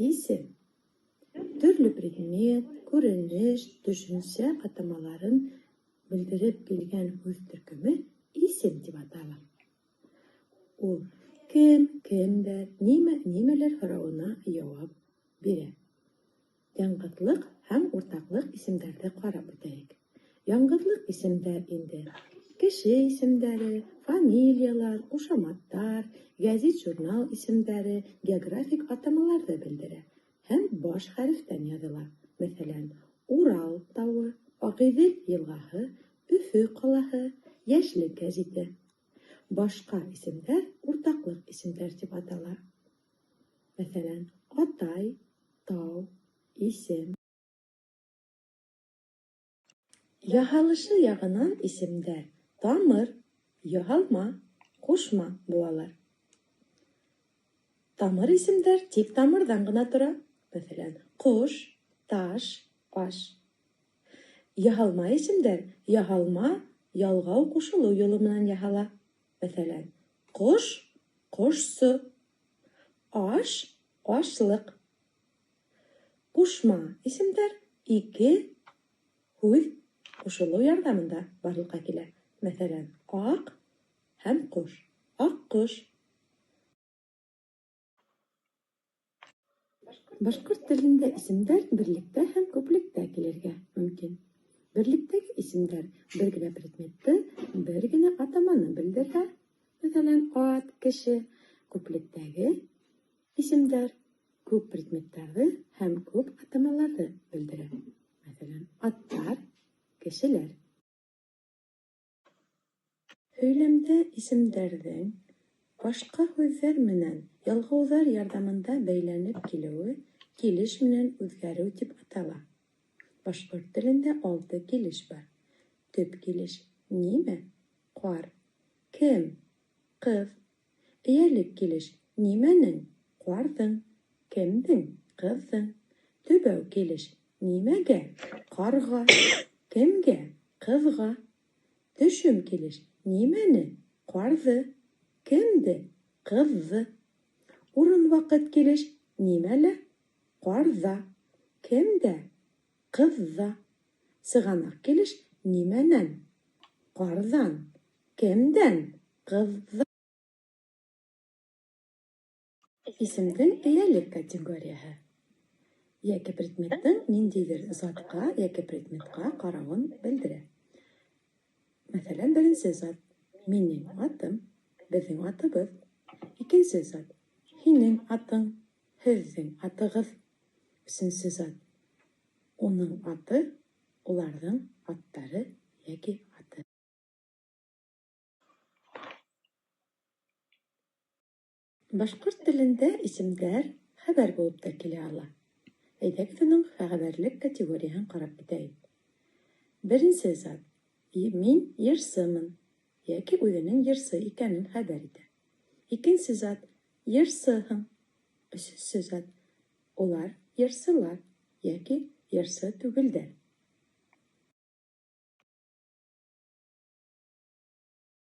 Исем. Төрлө предмет, күренеш, төшөнсә атамаларын белдереп килгән һүҙ төркөмө исем тип атала. Ул кем, кемдәр, нимә, нимәләр һорауына яуап бирә. Яңғыҙлыҡ һәм уртаҡлыҡ исемдәрҙе ҡарап үтәйек. Яңғыҙлыҡ исемдәр инде кеше исемдәре, фамилиялар, ҡушаматтар, гәзит-журнал исемдәре, географик атамаларҙы белдерә һәм баш хәрефтән яҙыла. Мәҫәлән, Урал тауы, Ағиҙел йылғаһы, Өфө ҡалаһы, Йәшлек гәзите. Башҡа исемдәр уртаҡлыҡ исемдәр тип атала. Мәҫәлән, атай, тау, исем. Яһалышы яғынан исемдәр тамыр, яһалма, ҡушма булалар. Тамыр исемдәр тик тамырҙан ғына тора. Мәҫәлән, ҡош, таш, аш. Яһалма исемдәр яһалма ялғау ҡушылыу юлы менән яһала. Мәҫәлән, ҡош, ҡошсо, аш, ашлыҡ. Ҡушма исемдәр ике һүҙ ҡушылыу ярҙамында барлыҡҡа килә. Мәҫәлән, аҡ һәм ҡош. Аҡҡош. Башҡорт телендә исемдәр берлектә һәм күплектә килергә мөмкин. Берлектәге исемдәр бер генә предметты, бер генә атаманы белдерһә, мәҫәлән, ат, кеше. Күплектәге исемдәр күп предметтарҙы һәм күп атамаларҙы белдерә. Мәҫәлән, аттар, кешеләр. Һөйләмдә исемдәрҙең башҡа һүҙҙәр менән ялғауҙар ярҙамында бәйләнеп килеүе килеш менән үҙгәреү тип атала. Башҡорт телендә 6 килеш бар. Төп килеш: нимә? Ҡар. Кем? Ҡыҙ. Эйәлек килеш: нимәнең? Ҡарҙың. Кемдең? Ҡыҙҙың. Төбәү килеш: нимәгә? Ҡарға. Кемгә? Ҡыҙға. Төшөм килеш: нимәне? Ҡарҙы. Кемде? Ҡыҙҙы. Урын-ваҡыт килеш: нимәлә? Ҡарҙа. Кемдә? Ҡыҙҙа. Сығанаҡ килеш: нимәнән? Ҡарҙан. Кемдән? Ҡыҙҙан. Исемдең эйәлек категорияһы йәки предметтың ниндәйҙер затҡа йәки предметҡа ҡарауын белдерә. Мәҫәлән, беренсе зат — минең атым, беҙҙең атыбыҙ. Икенсе зат — һинең атың, һеҙҙең атығыҙ. Өсөнсө зат — уның аты, уларҙың аттары йәки аты. Башҡорт телендә исемдәр хәбәр булып та килә ала. Әйҙәгеҙ, уның хәбәрлек категорияһын ҡарап китәйек. Беренсе зат — мин йырсымын, йәки үҙенең йырсы икәнен хәбәр итә. Икенсе зат — йырсыһың. Өсөнсө зат — улар йырсылар йәки йырсы түгелдәр.